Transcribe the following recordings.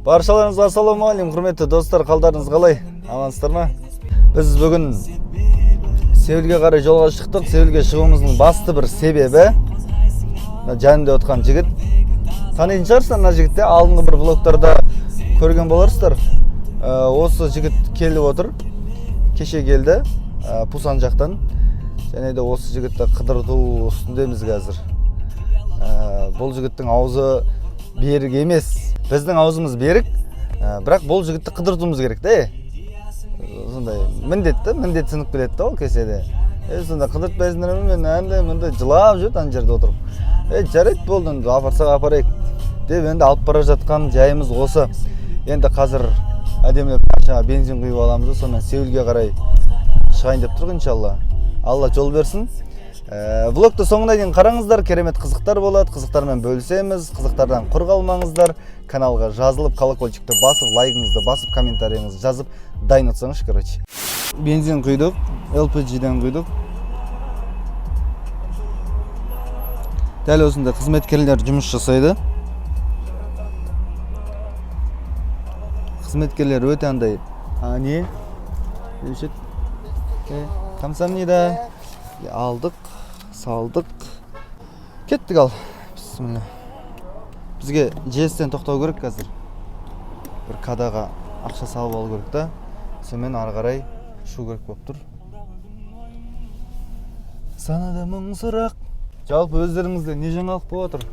Баршаларыңызға ассалаумағалейкум, құрметті достар, қалдарыңыз қалай? Амансыздар ма? Біз бүгін Сеулге қарай жолға шықтық. Сеулге шығуымыздың басты бір себебі мына жанымда отырған жігіт. Танитын шығарсыздар мына жігітті, алдыңғы бір влогтарда көрген боларсыздар. Осы жігіт келіп отыр. Кеше келді, Пусан жақтан. Және де осы жігітті қыдырту үстіндеміз қазір. Бұл жігіттің аузы берік емес. Біздің аузымыз берік, бірақ бұл жігітті қыдыртуымыз керек та. Сондай міндет та, міндет сынып келеді да ол кеседе. Сонда қыдыртпайсыңдар ма, мен андай мындай жылап жүрді ана жерде отырып. Жарайды, болды, енді апарсақ апарайық деп енді алып бара жатқан жайымыз осы. Енді қазір әдемілеп машинаға бензин құйып аламыз да, сонымен Сеулге қарай шығайын деп тұрмық, иншалла. Алла жол берсін. Влогты соңына дейін қараңыздар, керемет қызықтар болады, қызықтармен бөлісеміз, қызықтардан құр қалмаңыздар. Каналға жазылып, колокольчикті басып, лайкыңызды басып, комментарийіңізді жазып, дайын отырсаңызшы, короче. Бензин құйдық, LPG-ден құйдық. Дәл осындай қызметкерлер жұмыс жасайды. Қызметкерлер өте андай, не? Деуші еді? Камсамнида. Алдық, салдық. Кеттік ал. Бісміллә. Бізге ЖС-тен тоқтау керек қазір. Бір кадаға ақша салып алу керек та. Сонымен ары қарай ұшу керек болып тұр. Санада мың сұрақ. Жалпы өздеріңізде не жаңалық болып жатыр?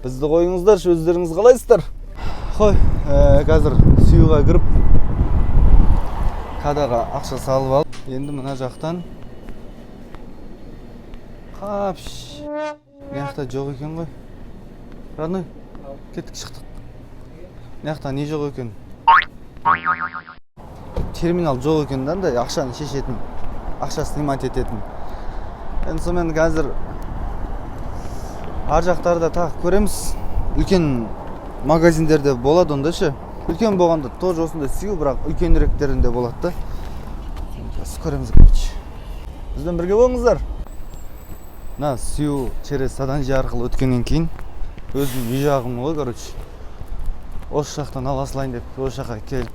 Бізді қойыңыздаршы, өздеріңіз қалайсыздар? Қой, қазір Сюға кіріп кадаға ақша салып алып, енді мына жақтан қапш. Мына жақта жоқ екен ғой. Родной, кеттік, шықтық. Мына жақта не жоқ екен? Терминал жоқ екен да, андай ақшаны шешетін, ақша снимать ететін. Енді сонымен қазір ар жақтарда тағы көреміз. Үлкен магазиндерде болады онда ше. Үлкен болғанда тоже осындай Сью, бірақ үлкеніректерінде болады да. Қазір көреміз, короче. Бізбен бірге болыңыздар. Мына Сью через Саданжи арқылы өткеннен кейін өзім үй жағым ғой, короче. Осы жақтан ала салайын деп осы жаққа келіп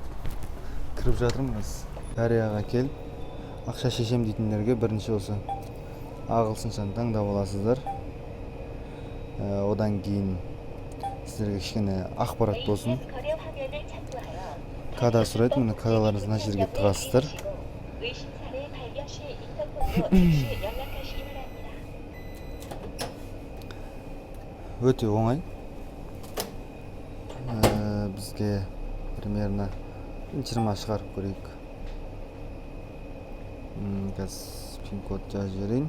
кіріп жатырмын қазір. Кореяға келіп ақша шешем дейтіндерге бірінші осы ағылшыншаны таңдап аласыздар. Одан кейін сіздерге кішкене ақпарат болсын. Када сұрайды, міне кадаларыңызды мына жерге тығасыздар. Өте оңай. Бізге примерно 20 шығарып көрейік. Қазір пин-код жазып жіберейін.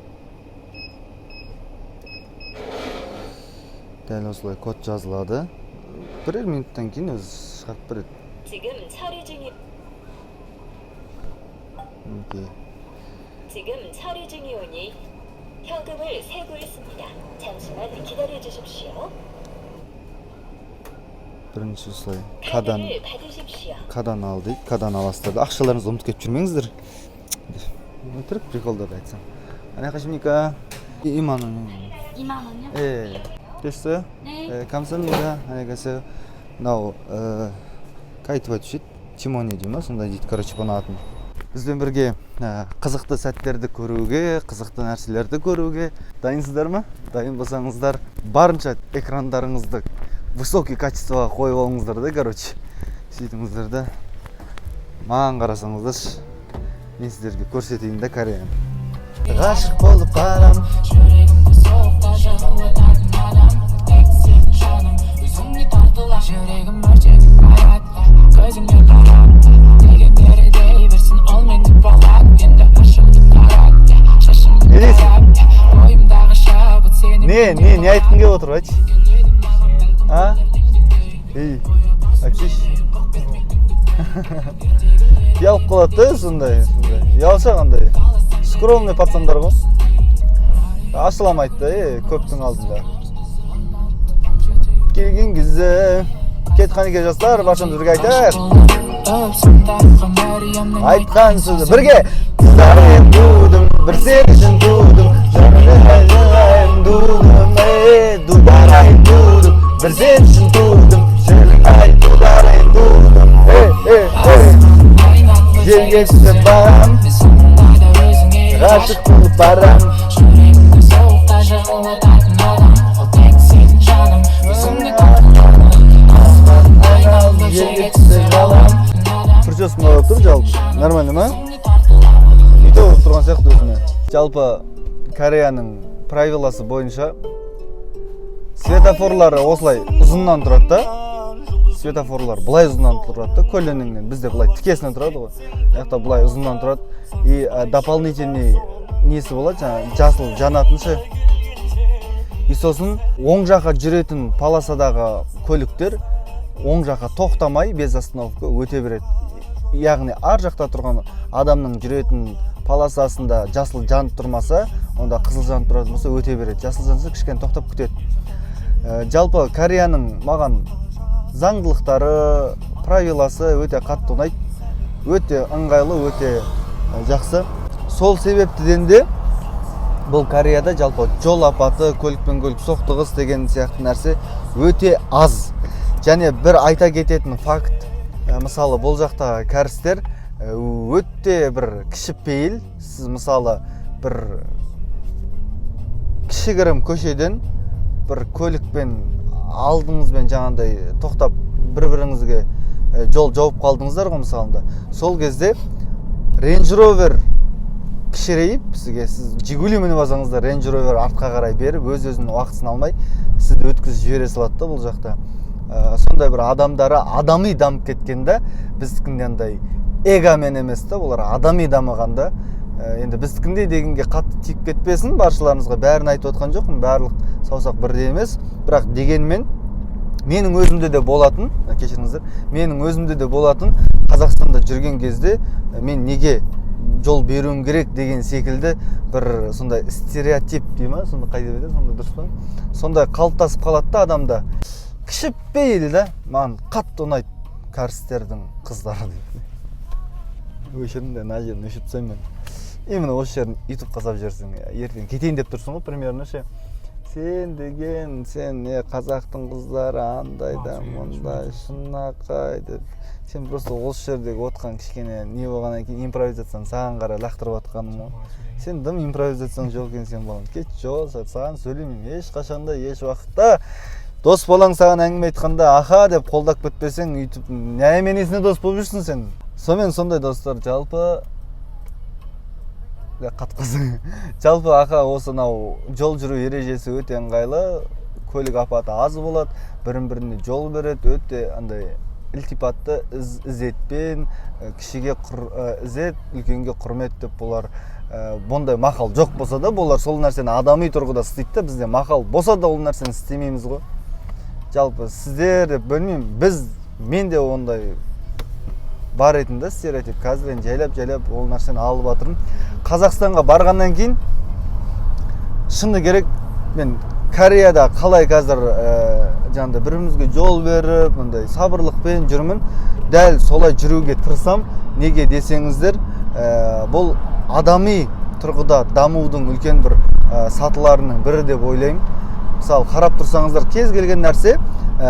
Дәл осылай код жазылады. Бірер минуттан кейін өзі шығарып береді. 지금 처리 중이 Мінекей. 지금 처리 중이오니 현금을 세고 있습니다. 잠시만 기다려 주십시오. Бірінші осылай 카드를 받으십시오. Кадан ал дейді. Кадан аласыздар да, ақшаларыңызды ұмытып кетіп жүрмеңіздер. Өтірік приколдарды айтсам. 안녕하십니까? 2만 원. 2만 원이요? 예. 됐어요? 네. 예, 감사합니다. 안녕히 가세요. мынау қайтып айтушы еді, Тимони дей ма, сондай дейді, короче, бұның атын. Бізбен бірге қызықты сәттерді көруге, қызықты нәрселерді көруге дайынсыздар ма? Дайын болсаңыздар, барынша экрандарыңызды высокий качествоға қойып алыңыздар да, короче. Сөйтіңіздер да, маған қарасаңыздаршы, мен сіздерге көрсетейін да Кореяны. Ғашық болып қалам. Жүрегімді соқта жығылатын адам. Тек сен, жаным, өзіңе тартылам. Жүрегім өртеніп барады көзіңе қарап. Дегендері дей берсін, ол мені болады. Енді ашымды тарат, шашымды Не дейсің? тарап. Бойымдағы шабыт сені Не айтқың келіп отыр, айтшы. А? Ей, айтсайшы. Ұялып қалады да сондай, сондай. Ұялшақ андай. Скромный пацандар ғой. Ашыламайды да, көптің алдында. Келген кезде кет қанеке жастар, баршамыз бірге айтайық. Айтқан сөзі бірге. Қыздарым тудым, бір сен үшін тудым. Жаным тудым, дударайым тудым, бір сен үшін тудым. Шіркін ай, дударайым тудым. Жерге түссе барам. Мен соңында да өзіңе ғашық болып барам. Жүрегімді суықта жылытатын адам ол тек сен, жаным. Өзіңе тартыламын. Аспан айналып, жерге түссе ғалам. Прическа болып тұр жалпы, нормально ма? Не то болып тұрған сияқты өзіме. Жалпы, Кореяның правиласы бойынша светофорлары осылай ұзыннан тұрады да. Светофорлар былай ұзыннан тұрады да, көлденеңнен. Бізде былай тікесінен тұрады ғой, мына жақта былай ұзыннан тұрады. И дополнительный несі болады, жаңағы жасыл жанатын ше. И сосын оң жаққа жүретін полосадағы көліктер оң жаққа тоқтамай, без остановка өте береді. Яғни ар жақта тұрған адамның жүретін полосасында жасыл жанып тұрмаса, онда қызыл жанып тұратын болса, өте береді. Жасыл жанса, кішкене тоқтап күтеді. Жалпы, Кореяның маған заңдылықтары, правиласы өте қатты ұнайды, өте ыңғайлы, өте жақсы. Сол себептіден де бұл Кореяда жалпы жол апаты, көлікпен көлік соқтығыс деген сияқты нәрсе өте аз. Және бір айта кететін факт, мысалы, бұл жақта кәрістер өте бір кішіпейіл. Сіз, мысалы, бір кішігірім көшеден бір көлікпен алдыңызбен жаңағындай тоқтап, бір біріңізге жол жауып қалдыңыздар ғой, мысалында. Сол кезде Рейндж Ровер кішірейіп сізге, сіз Жигули мініп алсаңыз да, Рейндж Ровер артқа қарай беріп, өз өзінің уақытысын алмай, сізді өткізіп жібере салады да. Бұл жақта сондай бір адамдары адами дамып кеткен да. Біздікіндей андай эгомен емес та, олар адами дамыған да. Енді біздікіндей дегенге қатты тиіп кетпесін баршаларыңызға, бәрін айтып отқан жоқпын, барлық саусақ бірдей емес. Бірақ дегенмен менің өзімде де болатын, кешіріңіздер, менің өзімде де болатын Қазақстанда жүрген кезде мен неге жол беруім керек деген секілді бір сондай стереотип дей ма, сонда қай деп айтады, сондай дұрыс па, сондай қалыптасып қалады да адамда. Кішіпейіл да, маған қатты ұнайды кәрістердің қыздары деп. Өшірдім де, мына жерін өшіріп тастаймын мен. Именно осы жерін Ютубқа салып жіберсең, ертең кетейін деп тұрсың ғой примерно ше. Сен деген, сен не, қазақтың қыздары андай да, мындай, шынақай деп. Сен просто осы жердегі отқан кішкене не болғаннан кейін импровизацияны саған қарай лақтырып жатқаным ғой. Сен дым импровизацияң жоқ екен сен, балам. Кет, жол, саған сөйлемеймін ешқашан да, еш уақытта. Дос балаң саған әңгіме айтқанда аха деп қолдап кетпесең, өйтіп несіне дос болып жүрсің сен сонымен? Сондай, достар, жалпы қатып қалсаң. Жалпы, аха, осы мынау жол жүру ережесі өте ыңғайлы, көлік апаты аз болады, бірін біріне жол береді, өте андай ілтипатты, ізетпен, кішіге ізет, үлкенге құрмет деп. Бұлар бұндай мақал жоқ болса да, бұлар сол нәрсені адами тұрғыда істейді да. Бізде мақал болса да, ол нәрсені істемейміз ғой. Жалпы, сіздер деп білмеймін, біз, мен де ондай бар етін да стереотип. Қазір енді жайлап жайлап ол нәрсені алып жатырмын. Қазақстанға барғаннан кейін, шыны керек, мен Кореяда қалай қазір жаңағыдай бір бірімізге жол беріп, мындай сабырлықпен жүрмін, дәл солай жүруге тырысам. Неге десеңіздер, бұл адами тұрғыда дамудың үлкен бір сатыларының бірі деп ойлаймын. Мысалы, қарап тұрсаңыздар, кез келген нәрсе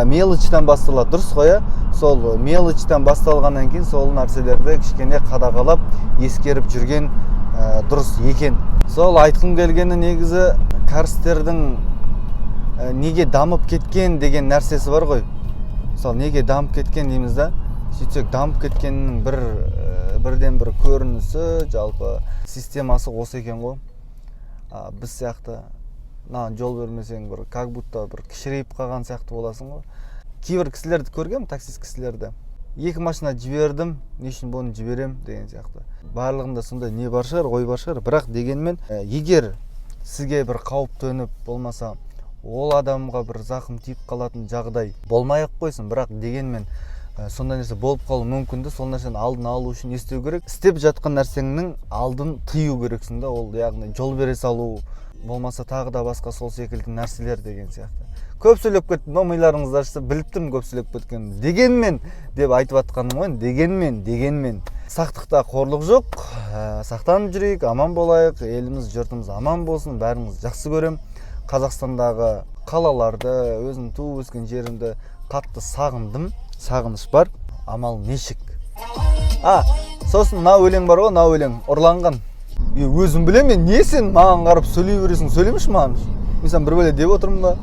мелочьтан басталады, дұрыс қой, иә? Сол мелочьтан басталғаннан кейін сол нәрселерді кішкене қадағалап, ескеріп жүрген дұрыс екен. Сол айтқым келгені, негізі кәрістердің неге дамып кеткен деген нәрсесі бар ғой. Мысалы, неге дамып кеткен дейміз да, сөйтсек, дамып кеткеннің бір бірден бір көрінісі, жалпы системасы осы екен ғой. Біз сияқты мынаған жол бермесең, бір как будто бір кішірейіп қалған сияқты боласың ғой. Кейбір кісілерді көргенмін, таксист кісілерді: «Екі машина жібердім, не үшін бұны жіберем?» деген сияқты. Барлығында сондай не бар шығар, ой бар шығар. Бірақ дегенмен егер сізге бір қауіп төніп, болмаса ол адамға бір зақым тиіп қалатын жағдай болмай ақ қойсын, бірақ дегенмен сондай нәрсе болып қалуы мүмкін де. Сол нәрсенің алдын алу үшін не істеу керек? Істеп жатқан нәрсеңнің алдын тыю керексің да. Ол яғни жол бере салу, болмаса тағы да басқа сол секілді нәрселер деген сияқты. Көп сөйлеп кеттім ба? Миларыңыз ашса, біліп тұрмын көп сөйлеп кеткенімді. Дегенмен деп айтып жатқаным ғой енді. Дегенмен сақтықта қорлық жоқ. Сақтанып жүрейік, аман болайық, еліміз, жұртымыз аман болсын. Бәріңізді жақсы көремін. Қазақстандағы қалаларды, өзім туып өскен жерімді қатты сағындым, сағыныш бар, амал нешік. А Сосын мына өлең бар ғой, мына өлең ұрланған. Е, өзім білемін мен. Не, сен маған қарап сөйлей бересің? Сөйлемеші маған, мен саған бір бәле деп отырмын ба?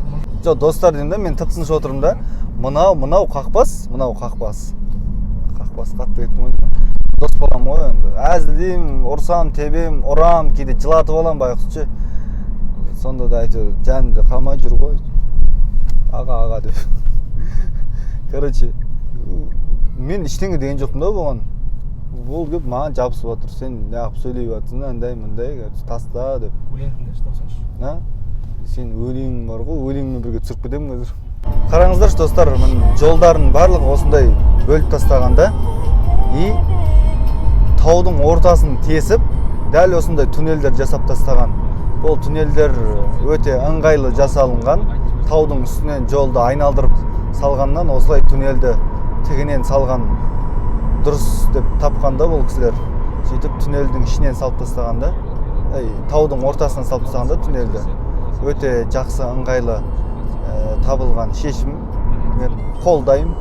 Жоқ, достар, деймін да, мен тып тыныш отырмын да. Мынау қақпас, мынау қақпас, қақпас. Қатты кеттім ғой деймін. Дос балам ғой енді, әзілдеймін, ұрсам, тебем, ұрам, кейде жылатып аламын байғұс ше. Сонда да әйтеуір жанымда қалмай жүр ғой, аға, аға деп. Короче, мен ештеңе деген жоқпын да бұған. Ол келіп маған жабысып жатыр: «Сен неғып сөйлеп жатырсың, андай мындай, короче, таста», — деп. Өлең тыңдашы, таусаңшы. На, сен өлеңің бар ғой, өлеңмен бірге түсіріп кетемін қазір. Қараңыздаршы, достар, міне, жолдардың барлығы осындай бөліп тастаған да. И таудың ортасын тесіп, дәл осындай туннельдер жасап тастаған. Бұл туннельдер өте ыңғайлы жасалынған. Таудың үстінен жолды айналдырып салғаннан, осылай туннельді тігінен салған дұрыс деп тапқан да бұл кісілер. Сөйтіп туннельдің ішінен салып тастаған да, ей, таудың ортасынан салып тастаған да туннельді. Өте жақсы, ыңғайлы табылған шешім, мен қолдаймын.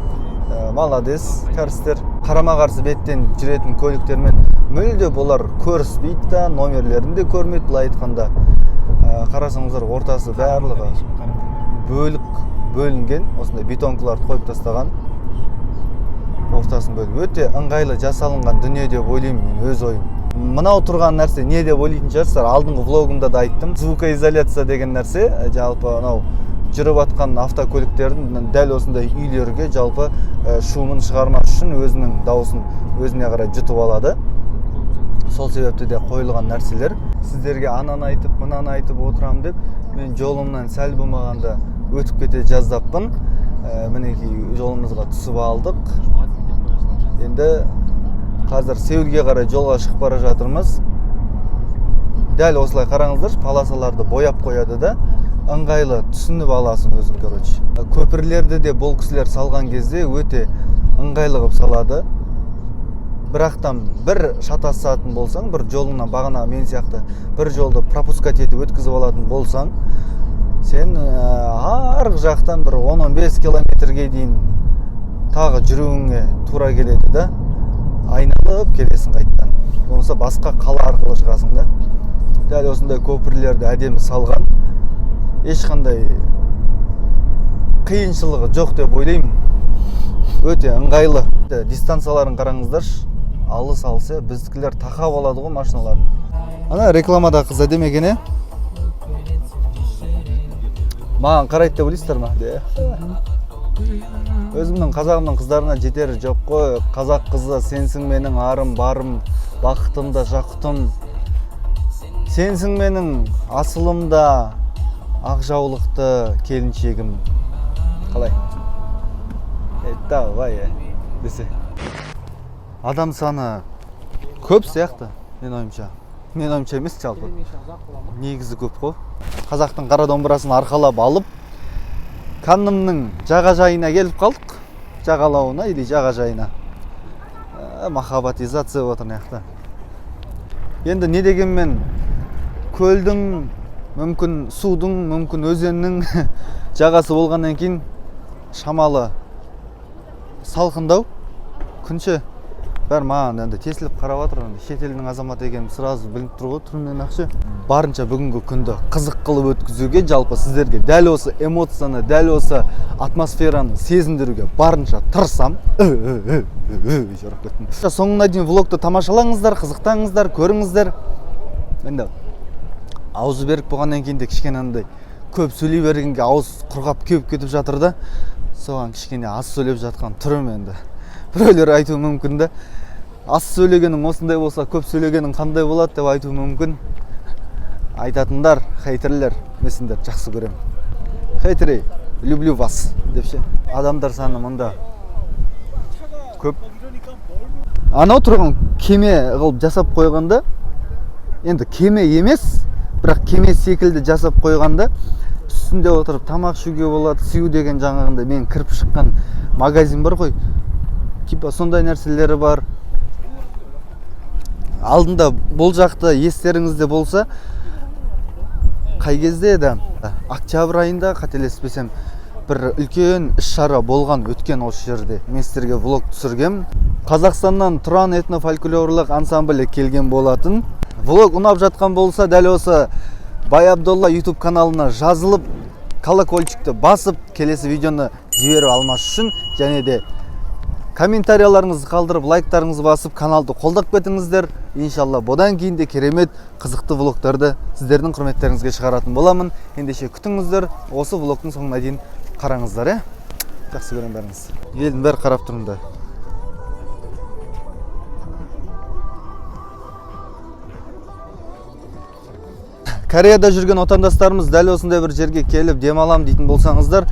Молодец, кәрістер. Қарама қарсы беттен жүретін көліктермен мүлде бұлар көріспейді да, номерлерін де көрмейді. Былай айтқанда, қарасаңыздар, ортасы барлығы бөлік бөлінген, осындай бетонкаларды қойып тастаған, ортасын бөліп. Өте ыңғайлы жасалынған дүние деп ойлаймын мен, өз ойым. Мынау тұрған нәрсе не деп ойлайтын шығарсыздар. Алдыңғы влогымда да айттым. Звукоизоляция деген нәрсе. Жалпы анау жүріп жатқан автокөліктердің дәл осындай үйлерге жалпы шумын шығармас үшін, өзінің дауысын өзіне қарай жұтып алады. Сол себепті де қойылған нәрселер. Сіздерге ананы айтып, мынаны айтып отырамын деп, мен жолымнан сәл болмағанда өтіп кете жаздаппын. Мінекей, жолымызға түсіп алдық. Енді қазір Сеулге қарай жолға шығып бара жатырмыз. Дәл осылай, қараңыздаршы, полосаларды бояп қояды да, ыңғайлы, түсініп аласың өзің. Короче, көпірлерді де бұл кісілер салған кезде өте ыңғайлы қылып салады. Бірақтан бір шатасатын болсаң, бір жолыңнан, бағана мен сияқты бір жолды пропускать етіп өткізіп алатын болсаң, сен арғы жақтан бір 10-15 километрге дейін тағы жүруіңе тура келеді да, айналып келесің қайтадан, болмаса басқа қала арқылы шығасың да. Дәл осындай көпірлерді әдемі салған, ешқандай қиыншылығы жоқ деп ойлаймын, өте ыңғайлы. Дистанцияларын қараңыздаршы, алыс алыс иә. Біздікілер тақап алады ғой машиналарын. Ана рекламадағы қыз әдемі екен, иә. Маған қарайды деп ойлайсыздар ма де? Өзімнің қазағымның қыздарына жетер жоқ қой. Қазақ қызы, сенсің менің арым, барым, бақытым да жақұтым. Сенсің менің асылым да, ақ жаулықты келіншегім. Қалай? Е, давай, е, десе. Адам саны көп сияқты, мен ойымша. Мен ойымша емес, жалпы. Негізі көп қой. Қазақтың қара домбырасын арқалап алып, Каннымның жағажайына келіп қалдық. Жағалауына или жағажайына. Махаббатизация болып жатыр мына жақта. Енді не дегенмен көлдің, мүмкін судың, мүмкін өзеннің жағасы болғаннан кейін шамалы салқындау күнше. Бәрі маған енді тесіліп қарап жатыр. Енді шетелдің азаматы екенім сразу білініп тұр ғой түрімнен ақ ше. Барынша бүгінгі күнді қызық қылып өткізуге, жалпы сіздерге дәл осы эмоцияны, дәл осы атмосфераны сезіндіруге барынша тырысам. Жорап кеттім. Соңына дейін влогты тамашалаңыздар, қызықтаңыздар, көріңіздер. Енді аузы берік болғаннан кейін де кішкене андай көп сөйлей бергенге ауыз құрғап, кеуіп кетіп жатыр да, соған кішкене аз сөйлеп жатқан түрім. Енді біреулер айтуы мүмкін да, аз сөйлегенің осындай болса, көп сөйлегенің қандай болады деп айтуы мүмкін. Айтатындар, хейтерлер, мен сендерді жақсы көремін, хейтеры, люблю вас деп ше. Адамдар саны мұнда көп. Анау тұрған кеме қылып жасап қойғанда, енді кеме емес, бірақ кеме секілді жасап қойғанда, үстінде отырып тамақ ішуге болады. Сью деген жаңағындай мен кіріп шыққан магазин бар ғой, типа сондай нәрселері бар. Алдында бұл жақта, естеріңізде болса, қай кезде еді, октябрь айында, қателеспесем, бір үлкен іс шара болған, өткен осы жерде. Мен сіздерге влог түсіргем. Қазақстаннан Тұран этно-фольклорлық ансамблі келген болатын. Влог ұнап жатқан болса, дәл осы Бай Абдолла YouTube каналына жазылып, колокольчикті басып, келесі видеоны жіберіп алмас үшін және де комментарияларыңызды қалдырып, лайктарыңызды басып, каналды қолдап кетіңіздер. Иншалла, бұдан кейін де керемет қызықты влогтарды сіздердің құрметтеріңізге шығаратын боламын. Ендеше күтіңіздер, осы влогтың соңына дейін қараңыздар, иә? Жақсы көремін бәріңіз. Елдің бәрі қарап тұрыңдар. Кореяда жүрген отандастарымыз дәл осындай бір жерге келіп демалам дейтін болсаңыздар,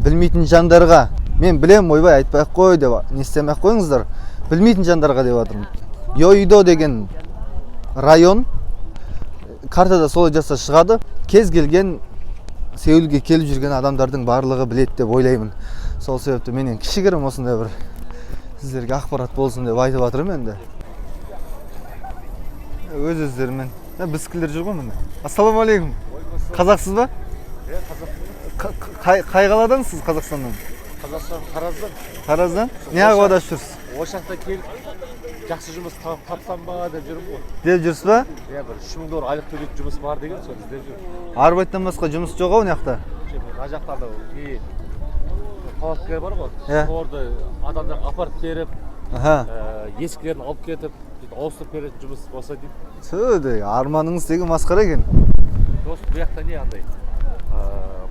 білмейтін жандарға, мен білем, ойбай, айтпай ақ қой деп не істемей ақ қойыңыздар, білмейтін жандарға деп жатырмын. Йоидо деген район, картада солай жазса шығады. Кез келген Сеулге келіп жүрген адамдардың барлығы біледі деп ойлаймын. Сол себепті менен кішігірім осындай бір сіздерге ақпарат болсын деп айтып жатырмын енді. Өз өздерімен. Біскілер жүр ғой міне. Ассалаумағалейкум. Қазақсыз ба? Иә, қазақпын. Қай қаладансыз Қазақстаннан? Қазақстан, Тараздан. Тараздан? Не қылып адасып жүрсіз? Осы жақта келіп жақсы жұмыс тапсам ба деп жүрмін ғой. Деп жүрсіз ба? Иә, бір 3000 доллар айлық төлейтін жұмыс бар деген, соны іздеп жүрмін. Арбайттан басқа жұмыс жоқ ау мына жақта. Мына жақта ана не палаткалар бар ғой, Иә. соларды адамдарға апарып беріп, Аха. Ескілерін алып кетіп, сөйтіп ауыстырып беретін жұмыс болса деймін. Ту, арманыңыз деген масқара екен. Дос, бұл жақта не андай,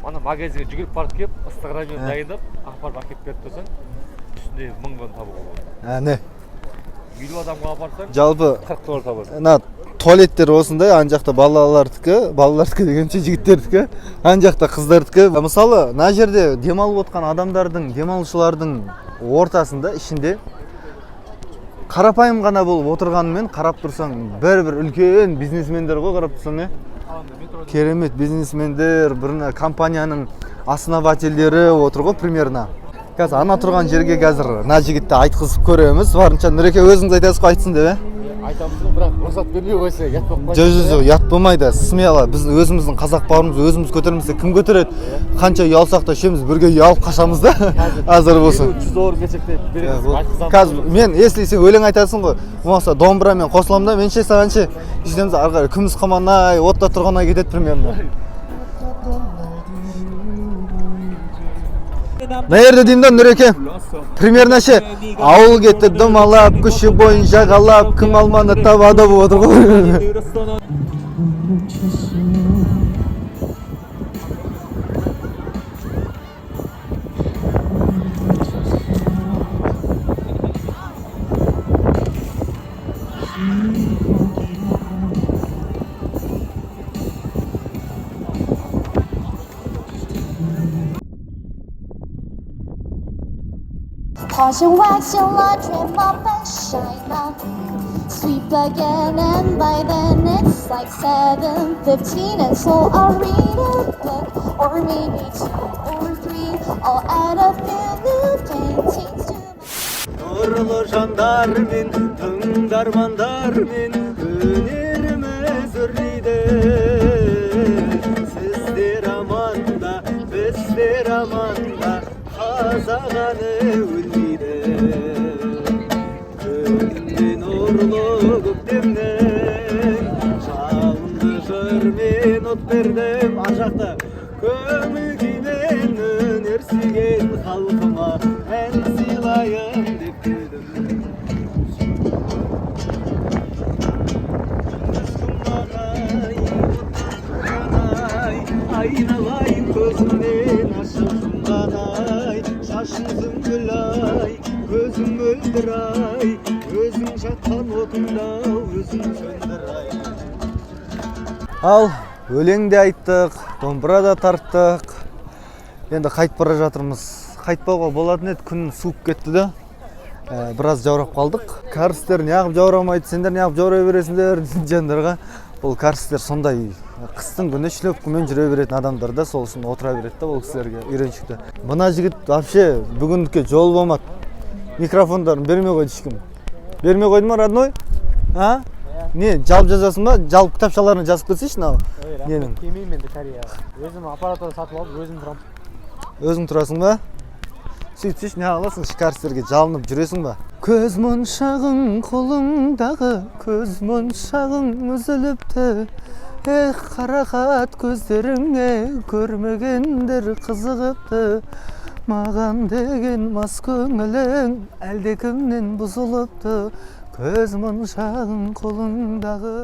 ана магазинге жүгіріп барып келіп, ыстық рамен дайындап, апарып әкеліп беріп тұрсаң, үстінде 1000 вон табуға болады. Әне. 50 адамға апарсаң, Жалпы 40 доллар табасың. мына туалеттер осындай, ана жақта балалардікі, балалардікі дегенше жігіттердікі, ана жақта қыздардікі. Мысалы, мына жерде демалып отқан адамдардың, демалушылардың ортасында, ішінде қарапайым ғана болып отырғанымен, қарап тұрсаң, бір-бір үлкен бизнесмендер ғой, қарап тұрсаң, иә? Керемет бизнесмендер, бір компанияның основательдері отыр ғой примерно. Қазір ана тұрған жерге қазір мына жігітті айтқызып көреміз. Барынша Нұреке, өзіңіз айтасыз ғой, айтсын деп, ә? Айтамыз ғой, бірақ рұқсат бермей қойса, ұят болып Жоқ, жоқ, жоқ, ұят болмайды. Смело, біз өзіміздің қазақ бауырымыз, өзіміз көтермесек кім көтереді? Қанша ұялсақ та үшеуміз бірге ұялып қашамыз да. Азыр болсын. 100 доллар берсек те береміз, айтқызамыз. Қазір мен, если сен өлең айтасың ғой, болмаса домбырамен қосыламын да, мен ше саған ше, сөйтеміз, ары қарай күміс қаманай, отта тұрғанай кетеді примерно. Мына жерде деймін да, Нұреке, примерно ше, ауыл кетті домалап, көше бойын жағалап, кім алманы табады болып отыр ғой. Polish and wax your laundry, mop and shine up. Sweep again, and by then it's like 7:15, and so I'll read a book, or maybe two or three. I'll add a few new paintings to my. Нұрлы жандармен, тыңдармандармен өнеріміз өрлейді. Сіздер аманда, біздер аманда, қазақ әні өлмейді. Күнде нұрлы көктемнің жалынды жырмен от бердім. Ар жақта көңіл күймен өнер сүйген халқыма ән сыйлайын деп келдім. Күндіз айналайын көзіңнен ашық жұмған-ай, шашың сүмбіл ай, көзің мөлдір ай, өзің жаққан отыңда өзің сөндір ай. Ал өлең де айттық, домбыра да тарттық. Енді қайтып бара жатырмыз. Қайтпауға болатын еді, күн суып кетті де. Біраз жаурап қалдық. Кәрістер неғып жаурамайды, сендер неғып жаурай бересіңдер дейтін жандарға. Бұл кәрістер сондай қыстың күні шлепкамен жүре беретін адамдар да, сол үшін отыра береді да ол кісілерге үйреншікті. Мына жігіт вообще бүгіндікке жол болмады. Микрофондарын бермей қойды ешкім. Бермей қойды ма, родной? А? Не, жалып жазасың ба? Жалып кітапшаларына жазып кетсейші мынау. Ненің? Келмеймін енді Кореяға. Өзім аппаратура сатып алып, өзім тұрамын. Өзің тұрасың ба? Сөйтсейші, не қыласың, кәрістерге жалынып жүресің ба? Көз моншағың қолыңдағы, көз моншағың үзіліпті. Эх, қарақат көздеріңе көрмегендер қызығыпты. Маған деген мас көңілің әлдекімнен бұзылыпты. Көз моншағың қолыңдағы.